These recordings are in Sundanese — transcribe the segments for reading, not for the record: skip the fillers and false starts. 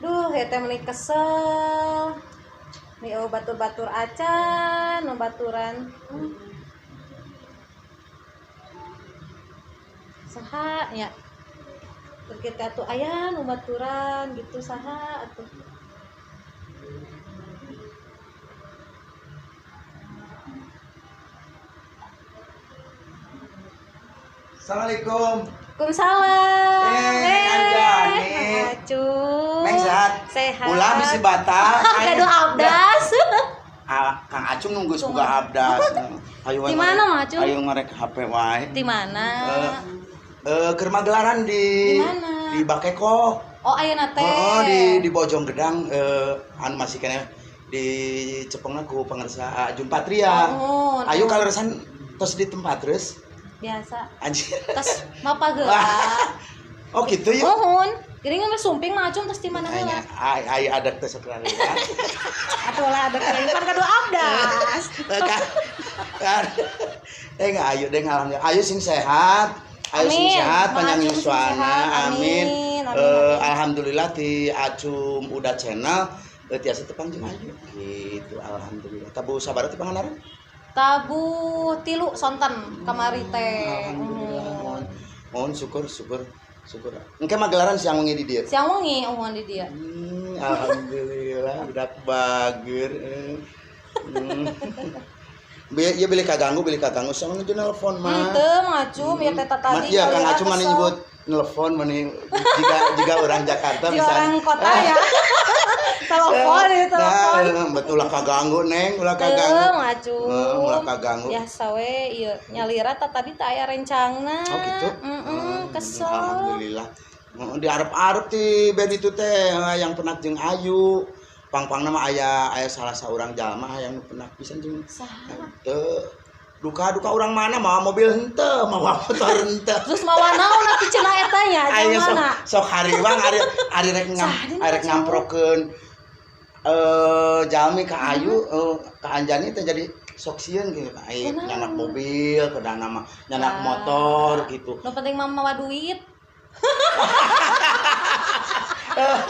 Duh, ya teh meuni kesel. Nih oh batur-batur acan, nu baturan. Saha nya? Keur kita atuh aya nu baturan gitu saha atuh. Assalamualaikum. Waalaikumsalam. Anjani. Acung. Neng sehat. Sehat. Ulah bisi batal. Gaduh abdas. Kang Acung nunggu semoga abdas. Ayo Di mana, Mang Acung? Ayo ngarek HP wae. Di mana? Keur magelaran di mana? Di Bakeko. Oh, ayeuna teh. Oh, di Bojong Gedang anu masih keneh di Cepengna ku pangersa Ajun Patria. Oh, ayo kaleresan tos di tempat terus. Biasa. Anjir. Tos mapa geura. Oh gitu ya. Nuhun. Geuning mah sumping Mang Acung tos di mana heula? Ai adat teh sok laliwat. Atuh lah adat teh pan gaduh abdas. Kan. Ayo deh alhamdulillah. Ayo sing sehat. Ayo sing sehat panjang yuswana. Amin. Alhamdulillah di Acum Uda Channel tiasa tepang jeung ayu. Gitu alhamdulillah. Tabuh sabaraha ti Pangandaran? Tabuh 3 sonten kamari teh. Alhamdulillah. Mohon syukur syukur syukur. Engke magelaran siang wengi di dieu. Siang wengi uhun di dieu. Alhamdulillah budak bager. Ieu bilih kaganggu sok nuju nelpon mah. Henteu Mang Acum ieu teh tadi. Iya Kang Acum mani nyebut nelpon mani jika orang Jakarta bisa. Orang kota ya. Telepon ya telepon. Nah, betul lah kaganggu Neng, ulah kaganggu. Mang Acum. Ulah kaganggu. Biasa we ieu nyalira tah tadi teh aya rencangna. Oh gitu. Kesel. Alhamdulillah. Diarep-arep ti band itu teh yang penak jeung Ayu. Pang-pangna mah aya salah saurang jalma hayang nu penak pisan jeung saha. Teu duka-duka urang mana mawa mobil henteu, mawa motor henteu. Terus mawa naon atuh cenah eta nya jalmana. Sok hariwang ari rek ngamprokeun jalmi ka Ayu ka Anjani teh jadi sok sieun gitu. Ai nyanak mobil, kedana mah nyanak motor gitu. Nu penting mah mawa duit.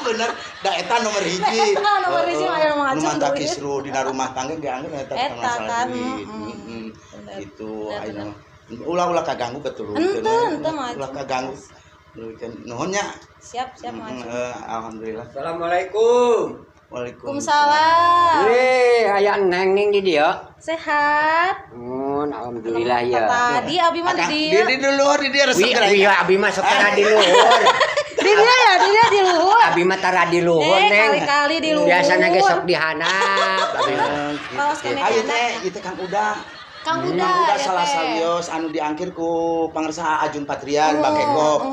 Bener, da eta nomor hiji. Nomor hiji mah aya Mang Acung. Nu mantap kisruh dina rumah tangga ge angger eta masalah duit. Gitu ayeuna mah. Ulah-ulah kaganggu betul. Henteu, henteu Mang Acung. Ulah kaganggu. Nuhun nya. Siap, siap Mang Acung. Alhamdulillah. Assalamualaikum. Waalaikumsalam. Weh, aya Neng ning di dieu. Sehat. Alhamdulillah ya. Tadi abi mah di dieu. Di luhur di dieu resep geura. Wih, abi mah sok tara di luhur. Di dieu ya, di dieu di luhur. Abi mah tara di luhur, Neng. Kali-kali di luhur. Biasana ge sok di handap abi mah. Ayo teh, ieu teh Kang Uda. Kang Uda salah sawios anu diangkir ku pangersa Ajun Patrian Bakeko.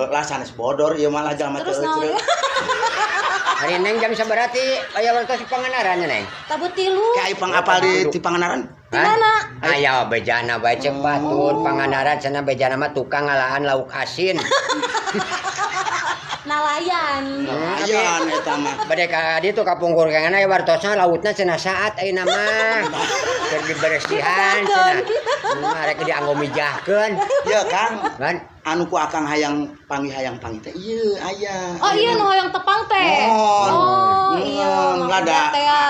Lah sanes bodor ieu mah lah jalma teu euceureuh. Hari Neng jam sabaraha ti aya waktu Pangandaran Neng? Tabuh 3. Kayak pangapal di Pangandaran? Di mana? Aya bejana bae cek batur Pangandaran cenah bejana mah tukang ngalaan lauk asin. Nalayan. Nalayan eta mah. Bade ka ditu ka pungkur kangana aya wartosna lautna cenah saat ayeuna mah. Keur diberesihan cenah. Arek dianggo mijahkeun. Ieu Kang. Kan anu ku akang hayang panggih teh ieu aya. Oh iya nu hayang tepang teh. Oh iya lada. Teh ya.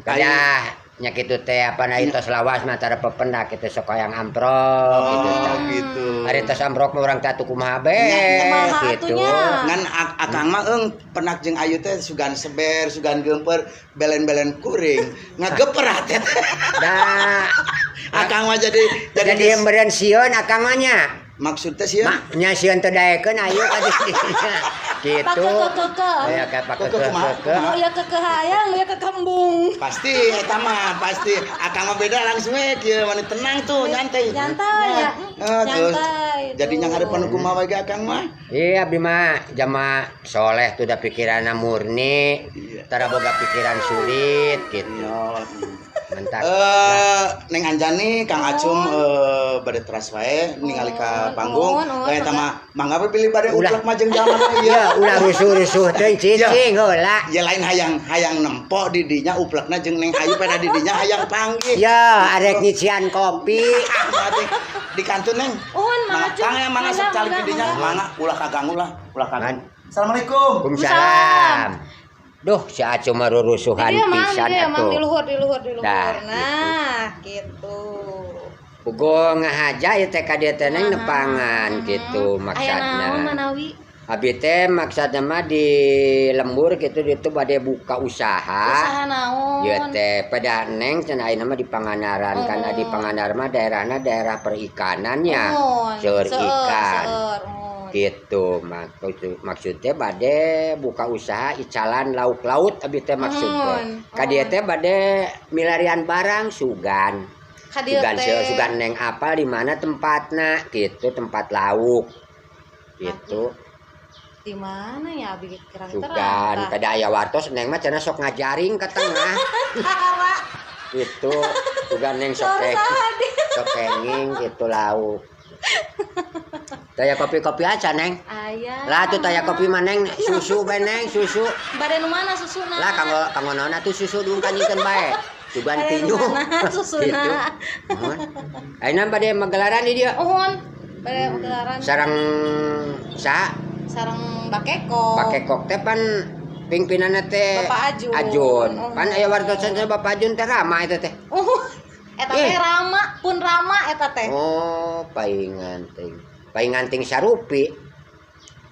Kadah nya kitu teh apa na tos lawas mah tara pependak kitu sok hayang amprok gitu tah. Gitu. Ari tos amprok mah urang teh atuh kumaha be gitu. Ngan akang mah eung penak jeung Ayu teh sugan seber, sugan geumpeur, belen-belen kuring. Ngageper hate teh. Da akang mah jadi meureun sieun akang mah nya. Maksudnya sieun? Nya sieun teu daekeun ayu ka dinya. Gitu. Pakeke. Ya ka pakeke. Oh ya keke hayang, ya kekembung. Pasti eta mah, pasti. Akang mah beda langsung we kieu mani tenang tuh, nyantai. Nyantai ya. Nyantai. Jadi nya ngarepan kumaha wae ge akang mah. Iya abdi mah jama soleh tuh da pikiranna murni, tara boga pikiran sulit gitu. Mantap. Neng Anjani, Kang Acum bade teras wae ningali ka panggung. Lain eta mah mangga pilih bade uplek mah jeung jalma ieu. Ya, ulah rusuh-rusuh teh cicing heula. Ya lain hayang nempo di dinya uplekna jeung Neng Ayu pada di dinya hayang panggih. Ya, arek nyician kopi. Di kantun Neng. Uhun Mang Acum. Mangga mangga sok calik di dinya, mangga ulah kaganggu lah, ulah kaganggu. Assalamualaikum. Waalaikumsalam. Duh, si Acum mah rurusuhan pisan atuh. Di luhur, di luhur, di luhur. Nah, gitu. Ugo ngahaja ieu teh ka dieu teh Neng nepangan gitu maksudna. Aya naon manawi? Abi teh maksudna mah di lembur gitu ditu bade buka usaha. Usaha naon? Ieu teh pada Neng cenah ayeuna mah di Pangandaran kan di Pangandaran mah daerahna daerah perikanannya. Seueur ikan. Gitu maksudnya bade buka usaha icalan lauk-laut abi teh maksudnya. Ka dieu teh bade milarian barang sugan. Sugan sugan Neng apal di mana tempatna gitu, tempat lauk. Gitu. Di mana ya abi kirang terang. Sugan kada aya wartos Neng mah cenah sok ngajaring ka tengah. Gitu, sugan Neng sok kenging gitu lauk. Taya kopi-kopi aja Neng. Aya. Lah tuh taya kopi mah Neng, susu bae Neng, susu. Bade nu mana susuna? Lah kanggo naon atuh susu diungkan-ungkan bae. Sugan tinju. Susuna. Gitu. Ayeuna bade magelaran di dieu. Uhun. Bade magelaran. Sareng saha? Sareng Bakekok. Bakekok teh pan pingpinanna teh Bapak Ajun. Ajun. Pan aya wartosan Bapak Ajun teh ramah eta teh. Uhun. Eta teh rama, pun rama eta teh. Oh, paingan ting. Paingan ting sarupi.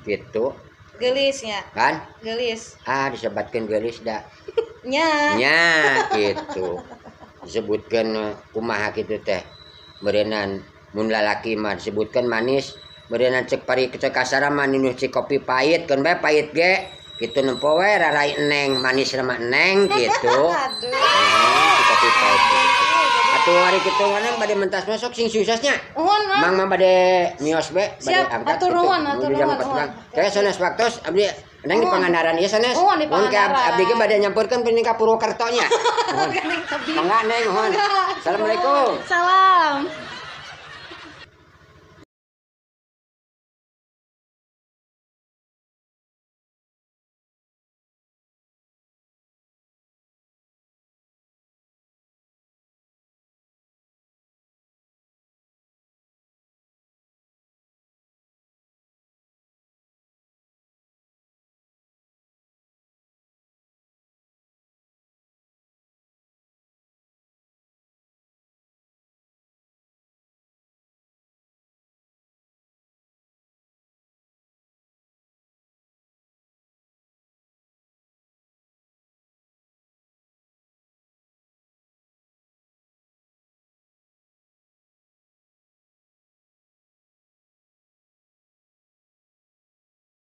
Gitu. Geulisnya. Kan? Geulis. Ah, disebatkeun geulis da. Nya. Nya gitu. Disebutkeun kumaha kitu teh. Meureunnan mun lalaki mah disebutkeun manis, meureunnan cek pari cek kasara mah ninuh cik kopi pahit, keun bae pahit ge. Gitu nempo we rarai Neng, manis mah Neng gitu. Aduh. Kopi pahit. Atuh hari kitu mana bade mentas masuk sing suksesnya. Uhun Mang. Mang mah bade mios be, bade angkat. Atur nuhun, atur nuhun. Kayak sanes waktos abdi Neng di Pangandaran ieu sanes. Uhun di Pangandaran. Abdi ge bade nyampurkeun pining ka Purwokerto nya. Mangga Neng, nuhun. Assalamualaikum. Salam.